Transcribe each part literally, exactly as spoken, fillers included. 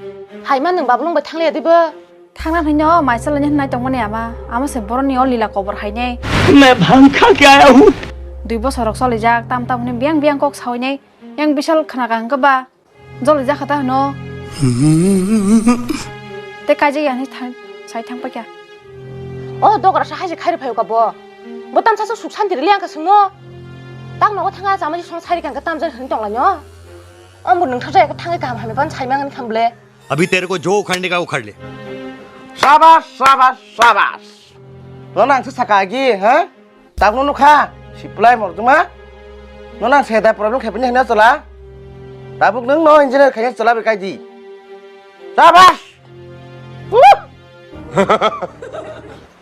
Hai ma nwng bablong bai thanglia dibo? Thangna hwnwi no maisa laina hwnwi tongmani ama. Ama se boroni o lila kobor hainai. मैं भांग खा के आया हूँ। Dui bosor rok cholijak, tam tam hwnwi biyang biyang kok sawi nai. Yang bisal khna ka hwnkhe ba. Joli jakha ta hwno. Tei kaijak ya hwnwi thang, sai thang paikha. O dogra sa hai se khairi phaio ka bo. Bo tamsa sa suk santi rili ang ka swngo. Tak nogo thanga chama ji song sari kang ka tamjani hwnwi tonglaino. Ang bo nwng thajak ya khe thangwi kaham hamya ban sai mangan khamble. अभी तेरे को जो उखाड़ने का उखाड़ ले। शाबाश, शाबाश, शाबाश। Nono ang se saka agi, ha? Tabukno nukha, siplai morjongma. Nono ang se da problem khaipani hwnwi chola. Tabuk nwng no engineer khaina chola bai kaidi. Shabash! Huh!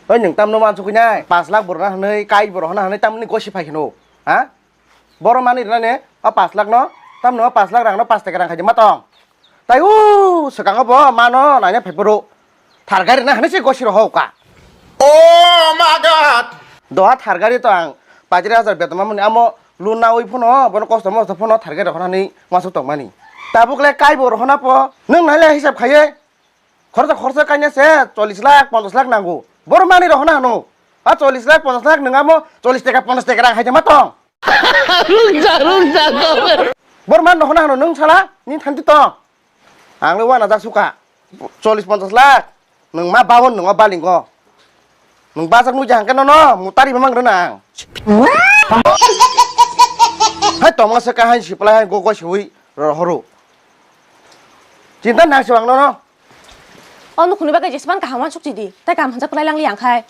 Oi nwng tamno wansukwi nai? Pash lakh bo rwna hwnwi, kai bo rwna hwnwi tamni gosi phai kheno. Ha? Boro manwi rwnani o pash lakh no, tamni o pash lakh rang no pash taka rang khaidi ma tong. Tai o swkango bo mano naina phai phuru thar gari na hwnwi se gosi rw hokha. Oh my God! Doha thar gari to ang paitri hajar beton mamani amo loan nawi phano bono kosto mosto phano thar gari rw hwnani uansuk tongmani. Tabuk le kai bo rw hwna po nwng nai le hisab khaiye. Khoroksa khoroksa kaina se chollish lakh, ponchash lakh nango. Boro manwi rw hwna hwno. A chollish lakh, ponchash lakh nwng amo chollish taka, ponchash taka rang hai ma tong. Rungsa, rungsa, tong. Boro man rw hwna hwno nwng sala, ni thanti tong. Ang le wana jak suka. Chollish ponchash lakh. Nwng ma bawon nwng o balingo. Nwng bajak nukja hangke nono, mutari mamang rwna ang. Hai tongma se kahai siplai hai go go siwi rw horo. Chinta nang se ang nono. O nukhungni bagwi jesman kaham uansuk chidi, tei kaham hansa kwlai lang li ang khai.